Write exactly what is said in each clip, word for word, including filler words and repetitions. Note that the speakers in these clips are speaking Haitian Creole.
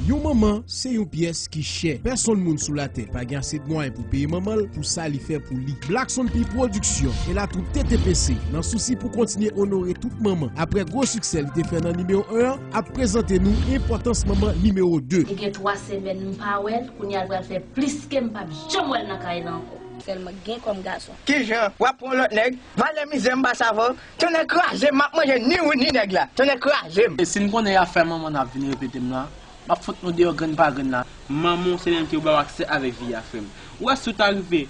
Yon manman se yon pyès ki chè. Pèsonn moun sou latè pa gen ase de mwayen pou peye manman l pou sa li fè pou li. Blackson P Production e latwoup T T P C, nan sousi pou kontinye onore tout manman, apre gwo siksè li te fè nan nimewo en an, ap prezante nou enpòtans manman nimewo de. Li gen twa semèn m pa wè l, kounye a l pral fè plis ke m p ap janm wè l nan kay la ankò. Sèlman gen kòm gason. Kijan? W ap pran lòt nèg? Valè mizè m pase avè w. Tonnè kraze m, m ap manje ni ou ni nèg la. Tonnè kraze m. E si n konnen afè manman n ap vin repete m nan, m ap fout nou deyò grenn pa grenn la. Manman w se li menm ki pou ba w aksè avèk vi a, frè m. Ou wè si w ta rive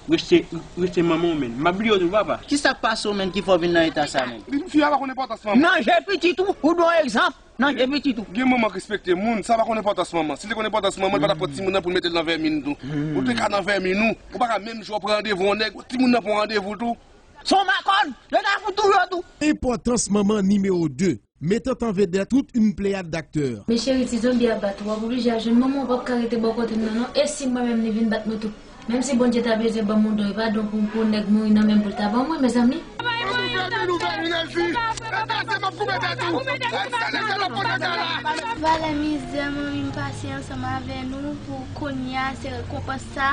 rejte, rejte manman w, menn, m ap bliye w tou, papa. Kisa k pase w, menn, ki fè w vin nan eta sa, menn? Fi a pa konn enpòtans manman. Nan je pitit ou, ou dwe yon egzanp. Nan je pitit ou. Gen manman k respekte moun, sa pa konn enpòtans manman. Si l te konn enpòtans manman, li pa t ap pran timoun nan pou l mete l nan vèmin tou. Ou te ka nan vèmin ou, ou pa ka menm jou w pran randevou yon nèg, timoun nan pran randevou tou. Se yon makòn, yo ta fout touye w tou. Enpòtans manman nimewo de, mettant en vedette toute une pléiade d'acteurs. Men cheri, ti zonbi ap bat ou, w ap oblije al jwenn manman w, w p ap ka rete bò kote m nan non. E si mwen menm li vin bat nou tou? Menm si Bondye ta bezwen ban m yon don, e pa don pou, pou nèg mouri nan men m pou l ta ban mwen, mezanmi. An nou vèmin, nou vèmin, Elvi. Atazye, m ap koupe tèt ou. Ay, sa nèg sa l ap pote kaka la. Valè mizè manmi m pase ansanm avè nou pou kounye a, se rekonpans sa.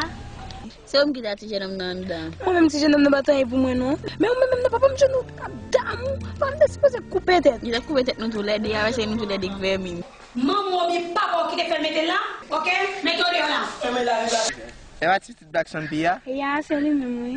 Se ou menm ki ta ti jenòm nan anndan. Mwen menm ti jenòm nan pa t anyen pou mwen non. Men ou menm menm nan papa m jwenn ou ap damou. Papa m te sipoze koupe tèt. Li t ap koupe tèt nou tou lè de a, paske nou tou lè de k vèmin. Manman w oubyen papa w ki te fè l mete l la, oke? Mete w deyò la. Fèmen la, vin la. E pa ti pitit Blackson P a? Ya, se li menm, wi.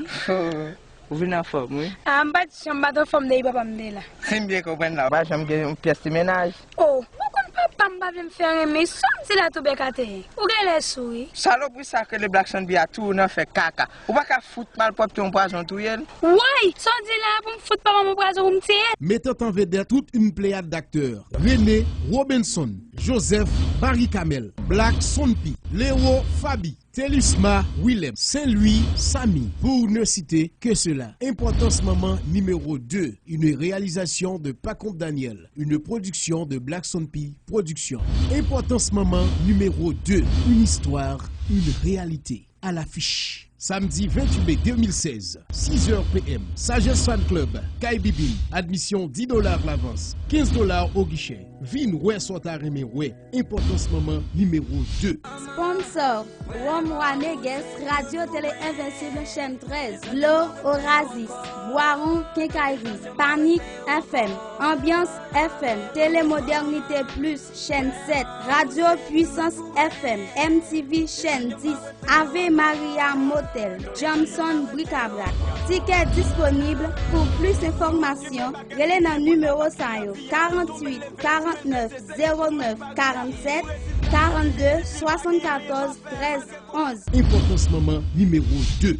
Ou vin anfòm, wi. A, m pa t janm pa t anfòm depi papa m te la. Si m byen konprann la, ou pa janm gen yon pyès ti mennaj? O, ou konn papa m pa vle m fè anyen, men sa w di la tou bèk atè. Ou genlè sou, wi. Salopri sa k rele Blackson P a tou nan fè kaka. Ou pa ka fout malpwòpte yon pwazon touye l? Woy! Sa w di la pou m fout papa m yon pwazon pou m tiye l? Mettant en vedette toute une pléiade d'acteurs, René, Robenson, Joseph, Marie Kamel, Blackson P, Léo, Faby, Telusma, Willem, Saint Louis, Samy, pour ne citer que cela. Enpòtans manman nimewo de, une réalisation de Pacombe Daniel, une production de Blackson P Production. Enpòtans manman nimewo de, une histoire, une réalité. À l'affiche. Samdi venntuit me de mil sèz, sis è p m, Sagesse Fan Club, Kay Bibin, admisyon dis dola lavans, kenz dola o gichè. Vin wè sa w ta renmen wè. Enpòtans manman nimewo de. Sponsor, Rhum Roi Negus, Radio Télé Invincible, chaîne treize, Dlo Oasis, Boiron Quincaillerie, Panic F M, Ambiance F M, Télé Modernité Plus, chaîne sept, Radio Puissance F M, M T V, chaîne dix, Ave Maria Motel, Johnson Bric-à-Brac. Tikè disponib. Pou plis enfòmasyon, rele nan nimewo sa yo, karanntuit, karannèf, zewo nèf, karannsèt, karannde, swasannkatòz, trèz, onz. Enpòtans manman nimewo de.